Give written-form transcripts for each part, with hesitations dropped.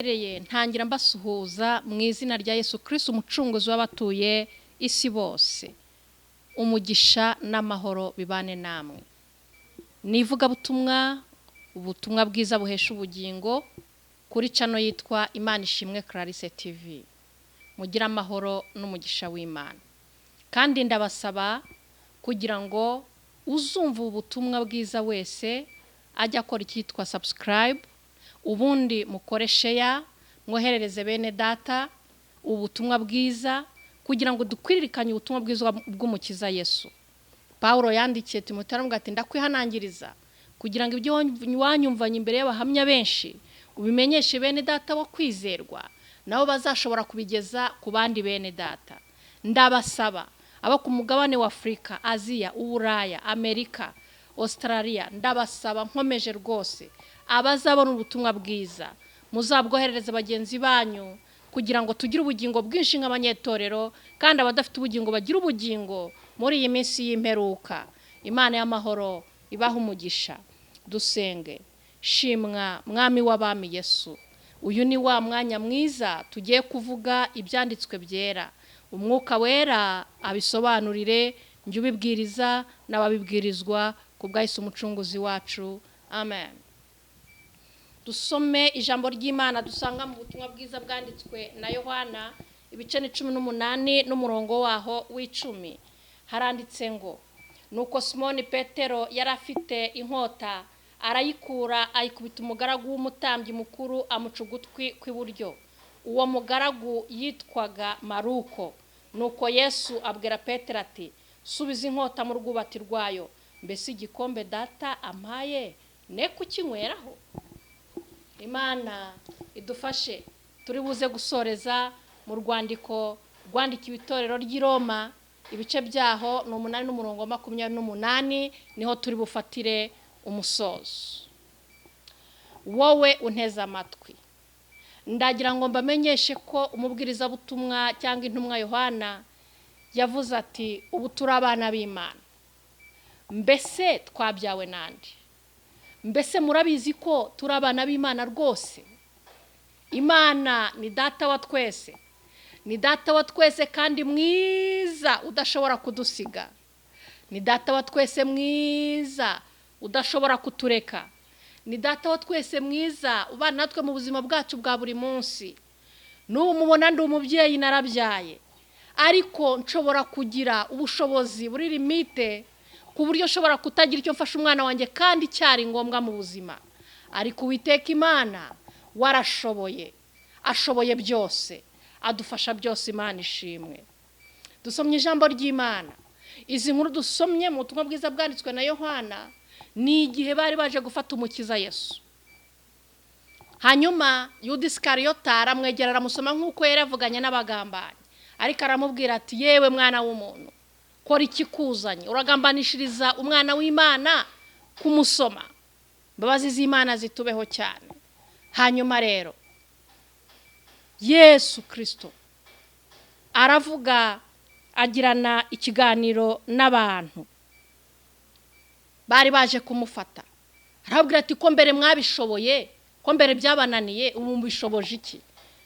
Ntangira mbasuhuza mu izina rya Yesu Kristo, umucunguzi w'abatuye isi bose. Umugisha n'amahoro bibane namwe. Ni ivugabutumwa, ubutumwa bwiza buhesha ubugingo, kuri channel yitwa Imana Ishimwe Clarisse TV. Mugire amahoro n'umugisha w'Imana. Kandi ndabasaba kugira ngo uzumva ubutumwa bwiza wese ajya akora icyitwa subscribe, ubundi mukore share, mwoherereze bene data ubutumwa bwiza kugira ngo dukwiririkanye ubutumwa bwiza bw'umukiza Yesu. Paulo yandikiye Timoteyo aramubwira ati ndakwihanangiriza kugira ngo ibyo wanyumvanye imbere y'abahamya benshi ubimenyeshe bene data bo kwizerwa, nabo bazashobora kubigeza ku bandi bene data. Ndabasaba abo ku mugabane wa Afurika, Aziya, Uburaya, Amerika, Australia, ndabasaba nkomeje rwose abazabona ubutumwa bwiza muzabwoherereze bagenzi banyu kugira ngo tugire ubugingo bwinshi nk'abanyetorero, kandi abadafite ubugingo bagire ubugingo muri iyi minsi y'imperuka. Imana y'amahoro ibaha umugisha. Dusenge. Shimwa Mwami w'abami Yesu, uyu ni wa mwanya mwiza tugiye kuvuga ibyanditswe byera. Umwuka wera abisobanurire, njye ubibwiriza n'ababibwirizwa ku bwa Yesu umucunguzi wacu. Amen. Dusome ijambo ry'Imana dusanga mu butumwa bwiza bwanditswe na Yohana, ibice ni 18 n'umurongo waho w'10. Haranditse ngo: nuko Simoni Petero yari afite inkota, arayikura ayikubita umugaragu w'umutambyi mukuru, amuca ugutwi kw'iburyo. Uwo mugaragu yitwaga Maruko. Nuko Yesu abwira Petero ati: subiza inkota mu rwubati rwayo, mbese igikombe data ampaye ne kukinyweraho? Imana idufashe. Turi buze gusoreza mu rwandiko rwandikiwe itorero ry'i Roma, ibice byaho ni 8 n'umurongo 28, niho turi bufatire umusozo. Wowe unteze amatwi, ndagira ngo mbamenyeshe ko umubwirizabutumwa cyangwa intumwa Yohana yavuze ati ubu turi abana b'Imana. Mbese twabyawe nande? Mbese murabizi ko turi abana b'Imana rwose? Imana ni data wa twese, ni data wa twese kandi mwiza udashobora kudusiga, ni data wa twese mwiza udashobora kutureka, ni data wa twese mwiza ubana natwe mu buzima bwacu bwa buri munsi. N'ubu mubona ndi umubyeyi narabyaye, ariko nshobora kugira ubushobozi buri limite ku buryo nshobora kutagira icyo mfasha umwana wanjye kandi cyari ngombwa mu buzima. Ariko Uwiteka Imana warashoboye, ashoboye byose, adufasha byose. Imana ishimwe. Dusomye ijambo ry'Imana. Izi nkuru dusomye mu butumwa bwiza bwanditswe na Yohana ni igihe bari baje gufata umukiza Yesu. Hanyuma Yuda Isikariyota aramwegera aramusoma nk'uko yari yavuganye n'abagambanyi, ariko aramubwira ati yewe mwana w'umuntu, kora ikikuzanye, uragambanishiriza umwana w'Imana kumusoma. Imbabazi z'Imana zitubeho cyane. Hanyuma rero Yesu Kristo aravuga, agirana ikiganiro n'abantu bari baje kumufata. Arababwira ati ko mbere mwabishoboye, ko mbere byabananiye, ubu mubishoboje iki?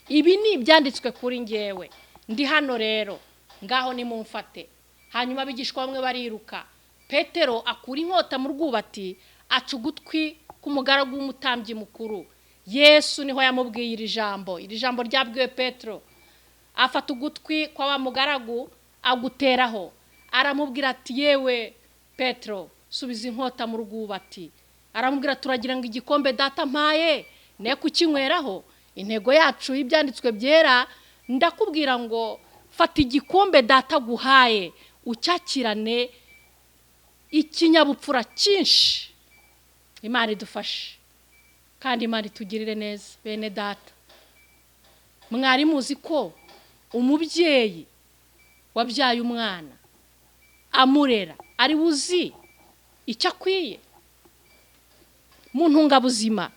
Ibi ni ibyanditswe kuri ngewe, ndi hano rero, ngaho nimumfate. Hanyuma abigishwa bamwe bariruka. Petero akura inkota mu rwubati, aca ugutwi k'umugaragu w'umutambyi mukuru. Yesu niho yamubwiye iri jambo. Iri jambo ryabwiwe Petero. Afata ugutwi kwa wa mugaragu aguteraho, aramubwira ati yewe Petero, subiza inkota mu rwubati. Aramubwira turagira ngo igikombe data mpaye ne kukinyweraho. Intego yacu y'ibyanditswe byera, ndakubwira ngo fata igikombe data guhaye ucyakirane ikinyabupfura cyinshi. Imana idufashe kandi Imana itugirire neza. Bene data, mwari muzi ko umubyeyi wabyaye umwana amurera ari buzi icyo akwiye mu ntungabuzima,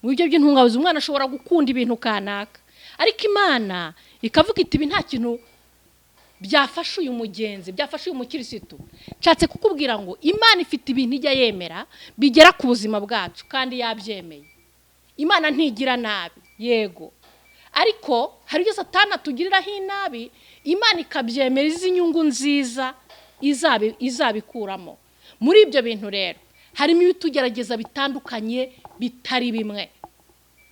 mu buryo bw'intungabuzima umwana ashobora gukunda ibintu kanaka, ariko Imana ikavuga iti ibi nta kintu byafasha uyu mugenzi, byafasha uyu mukirisitu. Nshatse kukubwira ngo Imana ifite ibintu ijya yemera bigera ku buzima bwacu kandi yabyemeye. Imana ntigira nabi. Yego, ariko hari ibyo Satani atugiriraho inabi, Imana ikabyemera izi nyungu nziza izabikuramo. Muri ibyo bintu rero harimo ibitugerageza bitandukanye bitari bimwe,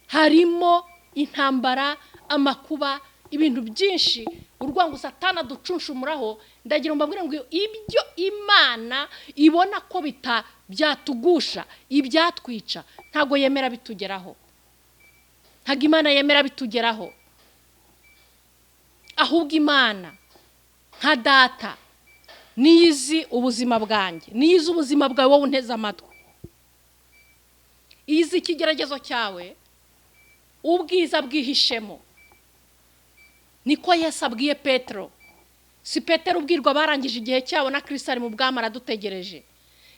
harimo intambara, amakuba, ibintu byinshi, urwango Satani aducunshumuraho. Ndagira ngo mbabwire ngo ibyo Imana ibona ko byatugusha, ibyatwica, ntago yemera bitugeraho. Ntago Imana yemera bitugeraho. Ahubwo Imana nka data niyizi ubuzima bwanjye, niyizi ubuzima bwawe wowe unteze amatwi, izi ikigeragezo cyawe, ubwiza bwihishemo. Niko Yesu abwiye Petero. Si Petero ubwirwa barangije igihe cyabo na Kristo ari mu bwami aradutegereje.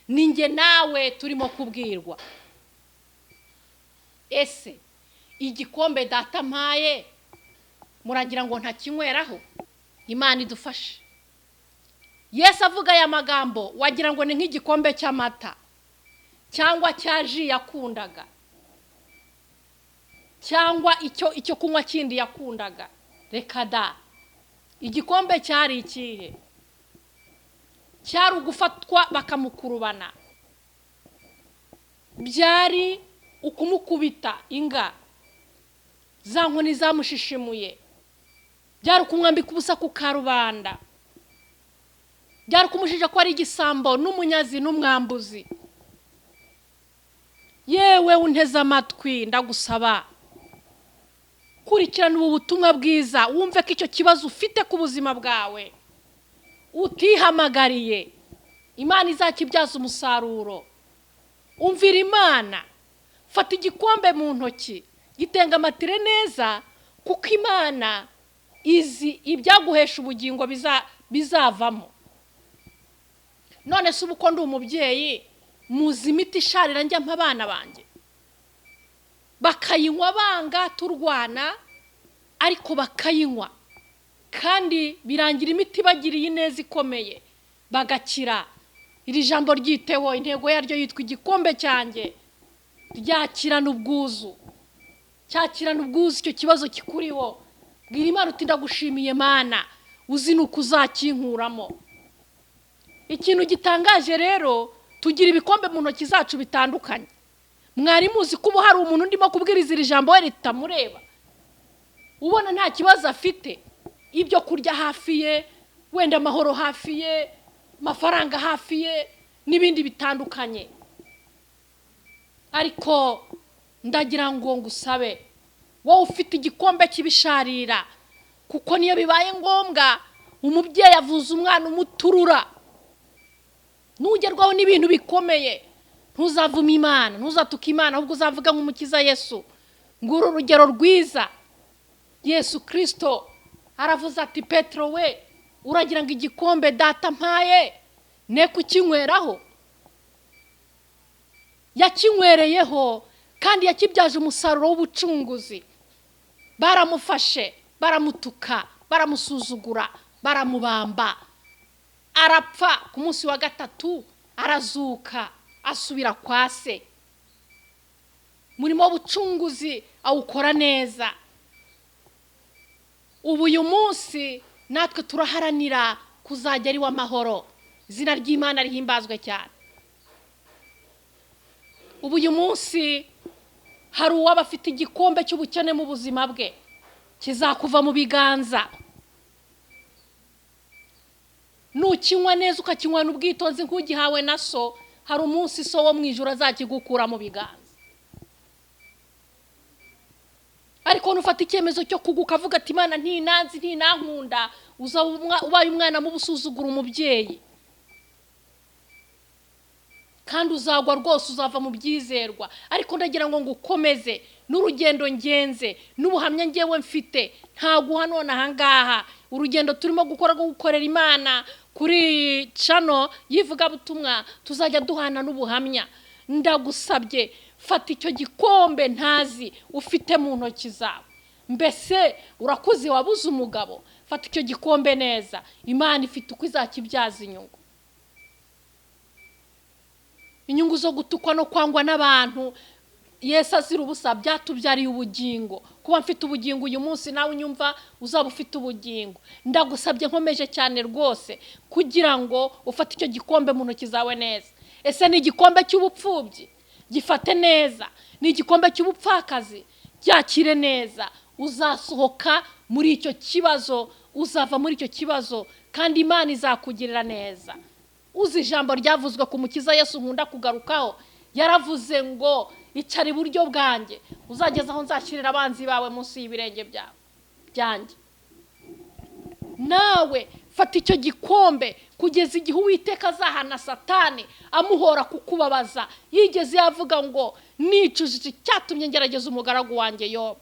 Ninjye nawe turimo kubwirwa. Ese igikombe data mpaye muragira ngo ntakinyweraho? Imana idufashe. Yesu avuga aya magambo wagira ngo ni nk'igikombe cy'amata cyangwa cya ji yakundaga, cyangwa icyo kunywa kindi yakundaga. Reka da, igikombe cyari ikihe? Cyari ugufatwa bakamukurubana, byari ukumukubita inga za nkoni zamushishimuye, byari ukumwambika ubusa ku karubanda, byari kumushinja ko ari igisambo n'umunyazi n'umwambuzi. Yewe unteze amatwi, ndagusaba kurikirana ubu butumwa bwiza, wumve ko icyo kibazo ufite ku buzima bwawe utihamagariye, Imana izakibyaza umusaruro. Umvira Imana, fata igikombe mu ntoki, gitengamatire neza, kuko Imana izi ibyaguhesha ubugingo bizavamo. None se ubu ko ndi umubyeyi, muzi imiti isharira njya mpa abana banjye, bakayinywa banga turwana, ariko bakayinywa, kandi birangira imiti bagiriye ineza ikomeye bagakira. Iri jambo ryiteho, intego yaryo yitwa igikombe cyanjye, ryakirana ubwuzu, cyakirana ubwuzu icyo kibazo kikuriho. Bwira Imana uti ndagushimiye Mana, uzi nuko uzakinkuramo. Ikintu gitangaje rero, tugira ibikombe mu ntoki zacu bitandukanye. Mwari muzi ko ubu hari umuntu ndimo kubwiriza iri jambo we ritamureba, ubona nta kibazo afite, ibyo kurya hafi ye, wenda amahoro hafi ye, amafaranga hafi ye, n'ibindi bitandukanye. Ariko ndagira ngo ngusabe, wowe ufite igikombe cy'ibisharira, kuko niyo bibaye ngombwa umubyeyi avuza umwana umuturura, nugerwaho n'ibintu bikomeye, ntuzavuma Imana, ntuzatuka Imana, ahubwo uzavuga nk'umukiza Yesu. Nguru urugero rwiza. Yesu Kristo aravuze ati Petero we, uragira ngo igikombe data mpaye ne kukinyweraho? Yakinywereyeho kandi yakibyaje umusaruro w'ubucunguzi. Baramufashe, baramutuka, baramusuzugura, baramubamba, arapfa. Ku munsi wa gatatu arazuka, asubira kwa se. Murimo w'ubucunguzi awukora neza. Ubu uyu munsi natwe turaharanira kuzajya ari w'amahoro. Izina ry'Imana rihimbazwe cyane. Ubu uyu munsi hari uwaba afite igikombe cy'ubukene mu buzima bwe, kizakuva mu biganza. Nukinywa neza ukakinywana ubwitonzi nk'ugihawe na so, hari umunsi so wo mu ijuru azakigukura mu biganza. Ariko nufata icyemezo cyo kuguka avuga ati Imana ntinanzi ntinankunda, ubaye umwana mubi usuzugura umubyeyi, kandi uzagwa rwose, uzava mu byizerwa. Ariko ndagira ngo ngukomeze n'urugendo ngenze n'ubuhamya ngewe mfite, ntaguha none ahangaha. Urugendo turimo gukora rwo gukorera Imana kuri channel y'ivugabutumwa, tuzajya duhana n'ubuhamya. Ndagusabye, fata icyo gikombe ntazi ufite mu ntoki zawe. Mbese urakuze wabuze umugabo, fata icyo gikombe neza. Imana ifite uko izakibyaza inyungu. Inyungu zo gutukwa no kwangwa n'abantu, Yesu azira ubusa, byatubyariye ubugingo Kuba mfite ubugingo uyu munsi, nawe unyumva uzaba ufite ubugingo. Ndagusabye nkomeje cyane rwose kugira ngo ufate icyo gikombe mu ntoki zawe neza. Ese ni igikombe cy'ubupfubyi? Gifate neza. Ni igikombe cy'ubupfakazi? Byakire neza. Uzasohoka muri icyo kibazo, uzava muri icyo kibazo, kandi Imana izakugirira neza. Uzi ijambo ryavuzwe ku Mukiza Yesu nkunda kugarukaho, yaravuze ngo icara iburyo bwanjye uzageza aho nzashyirira abanzi bawe munsi y'ibirenge byawe byanjye. Nawe fata icyo gikombe kugeza igihe Uwiteka azahana Satani amuhora kukubabaza. Yigeze yavuga ngo nicujije icyatumye ngerageza umugaragu wanjye Yobu,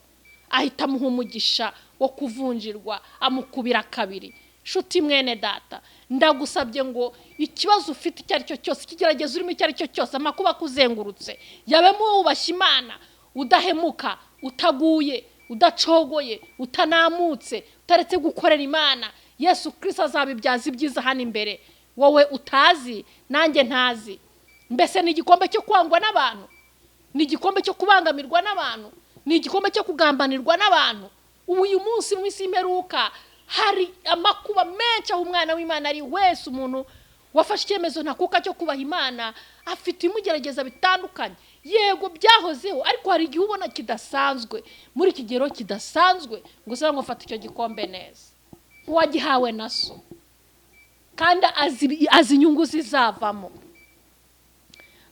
ahita amuha umugisha wo kuvunjirwa, amukubira kabiri. Nshuti mwene data, ndagusabye ngo ikibazo ufite icyo ari cyo cyose, ikigeragezo urimo icyo ari cyo cyose, amakuba akuzengurutse, yabemo wubashye Imana, udahemuka, utaguye, udacogoye, utanamutse, utaretse gukorera Imana, Yesu Kristo azabibyaza ibyiza hano imbere, wowe utazi nanjye ntazi. Mbese ni igikombe cyo kwangwa n'abantu, ni igikombe cyo kubangamirwa n'abantu, ni igikombe cyo kugambanirwa n'abantu. Ubu uyu munsi mu isi y'imperuka hari amakuba menshi aho umwana w'Imana ari wese, umuntu wafashe icyemezo ntakuka cyo kubaha Imana afite imugerageza bitandukanye. Yego byahozeho, ariko hari igihe ubona kidasanzwe, muri kigero kidasanzwe, ngo usaba ngo fata icyo gikombe neza uwagihawe na so, kandi azi inyungu zizavamo.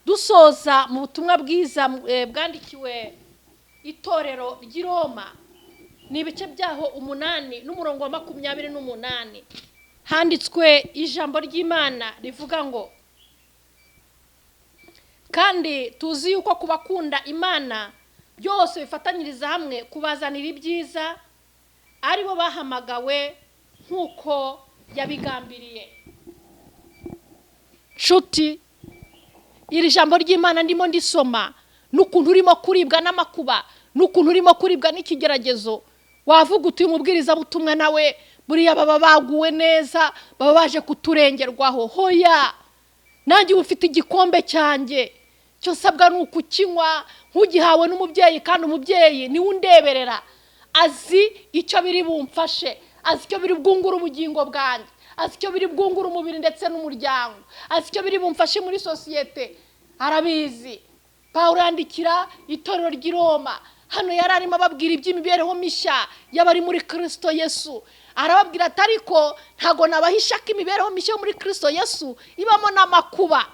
Dusoza mu butumwa bwiza bwandikiwe itorero ry'i Roma, ni ibice byaho 8 n'umurongo wa 28, handitswe ijambo ry'Imana rivuga ngo kandi tuzi yuko kubakunda Imana byose bifatanyiriza hamwe kubazanira ibyiza, aribo bahamagawe nk'uko yabigambiriye. Nshuti, iri jambo ry'Imana ndimo ndisoma, n'ukuntu urimo kuribwa n'amakuba, n'ukuntu urimo kuribwa n'ikigeragezo, wavuga uti umubwiriza butumwa nawe buriya baba baguwe neza, baba baje kuturengerwaho. Hoya, nanjye ufite igikombe cyanjye cyo sabwa nukukinywa nkugihawe n'umubyeyi, kandi umubyeyi niwe undeberera, azi icyo biri bumfashe, azi icyo biri bwungura ubugingo bwanjye, azi icyo biri bwungura umubiri ndetse n'umuryango, azi icyo biri bumfashe muri sosiyete, arabizi. Pawulo yandikira itorero ry'i Roma, hano yari arimo ababwira iby'imibereho mishya y'abari muri Kristo Yesu. Arababwira ati ariko ntago nabahisha ko imibereho mishya yo muri Kristo Yesu ibamo n'amakuba,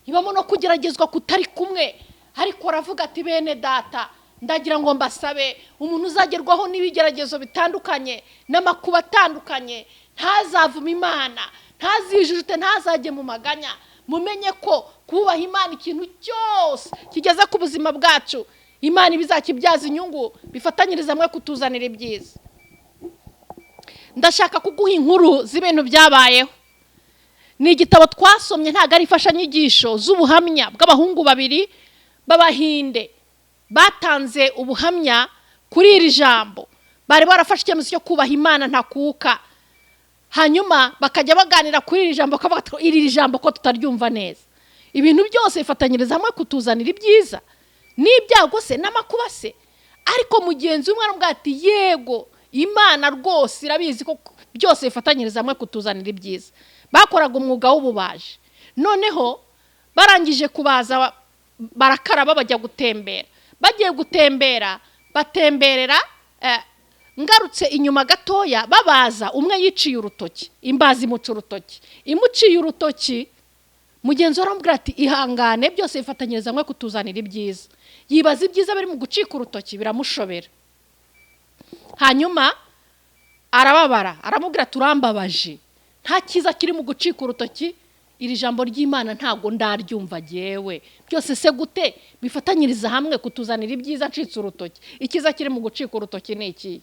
ibamo no kugeragezwa kutari kumwe. Ariko aravuga ati bene data, ndagira ngo mbasabe, umuntu uzagerwaho n'ibigeragezo bitandukanye n'amakuba atandukanye, ntazavume Imana, ntazijujute, ntazajye mu maganya. Mumenye ko kubaha Imana ikintu cyose kigeze ku buzima bwacu, Imana ibizakibyaza inyungu, bifatanyiriza hamwe kutuzanira ibyiza. Ndashaka kuguha inkuru z'ibintu byabayeho. Ni igitabo twasomye, ntago ari imfashanyigisho, z'ubuhamya bw'abahungu babiri b'Abahinde batanze ubuhamya kuri iri jambo. Bari barafashe icyemezo cyo kubaha Imana ntakuka, hanyuma bakajya baganira kuri iri jambo, bakavuga ati iri jambo ko tutaryumva neza. Ibintu byose bifatanyiriza hamwe kutuzanira ibyiza, n'ibyago se n'amakuba se. Ariko mugenzi umwe aramubwira ati yego, Imana rwose irabizi ko byose bifatanyiriza hamwe kutuzanira ibyiza. Bakoraga umwuga w'ububaji, noneho barangije kubaza barakaraba bajya gutembera. Bagiye gutembera, batemberera ngarutse inyuma gatoya, babaza umwe yiciye urutoki, imbazi imuca urutoki, imuciye urutoki. Mugenzi we aramubwira ati ihangane, byose bifatanyiriza hamwe kutuzanira ibyiza. Yibaza ibyiza biri mu gucika urutoki, biramushobera. Hanyuma arababara, aramubwira turambabaje, nta cyiza kiri mu gucika urutoki, iri jambo ry'Imana ntago ndaryumva jewe. Byose se gute bifatanyiriza hamwe kutuzanira ibyiza ncitse urutoki? Icyiza kiri mu gucika urutoki ni iki?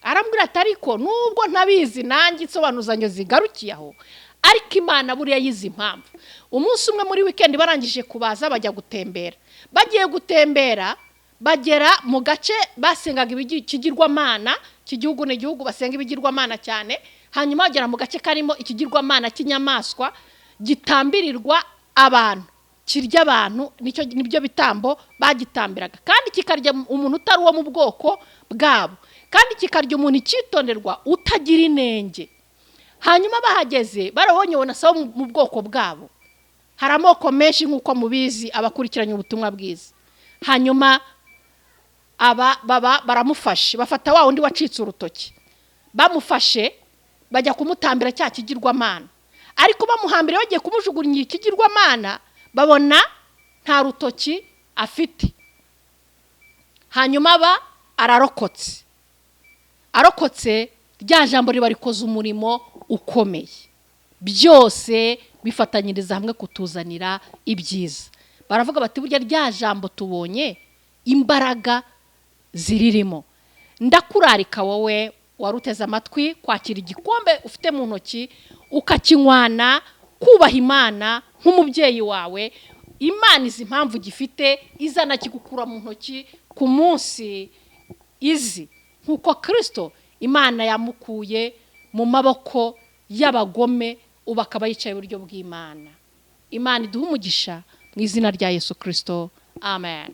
Arambwira ati ariko nubwo ntabizi nanjye insobanuzanyo zigarukiye aho, ariko Imana buriya yizi impamvu. Umunsi umwe muri weekend barangije kubaza bajya gutembera. Bagiye gutembera bagera mu gace basengaga ikigirwamana cy'igihugu n'igihugu, basenga ibigirwamana cyane. Hanyuma bagera mu gace karimo ikigirwamana cy'inyamaswa gitambirirwa abantu Kirya abantu, nicyo nibyo bitambo bagitambiraga, kandi kikarya umuntu utari uwo mu bwoko bwabo, kandi kikarya umuntu icyitonderwa utagira inenge. Hanyuma bahageze barabonye bonasa wo mu bwoko bwabo. Hari amoko menshi nk'uko mubizi abakurikiranye ubutumwa bwiza. Hanyuma aba baba baramufashe, bafata wa wundi wacitse urutoki, bamufashe bajya kumutambira cya kigirwamana. Ariko bamuhambira bagiye kumujugunya ikigirwamana, babona nta rutoki afite. Hanyuma aba ararokotse, arokotse rya jambo riba rikoze umurimo ukomeye. Byose bifatanyiriza hamwe kutuzanira ibyiza. Baravuga bati burya rya jambo tubonye imbaraga ziririmo. Ndakurarika wowe wari uteze amatwi kwakira igikombe ufite mu ntoki ukakinywana, kubaha Imana nk'umubyeyi wawe. Imana izi impamvu gifite, izanakigukura mu ntoki ku munsi izi, nk'uko Kristo Imana yamukuye mu maboko y'abagome, ubu akaba yicaye iburyo bw'Imana. Imana iduhe umugisha mu izina rya Yesu Kristo, amen.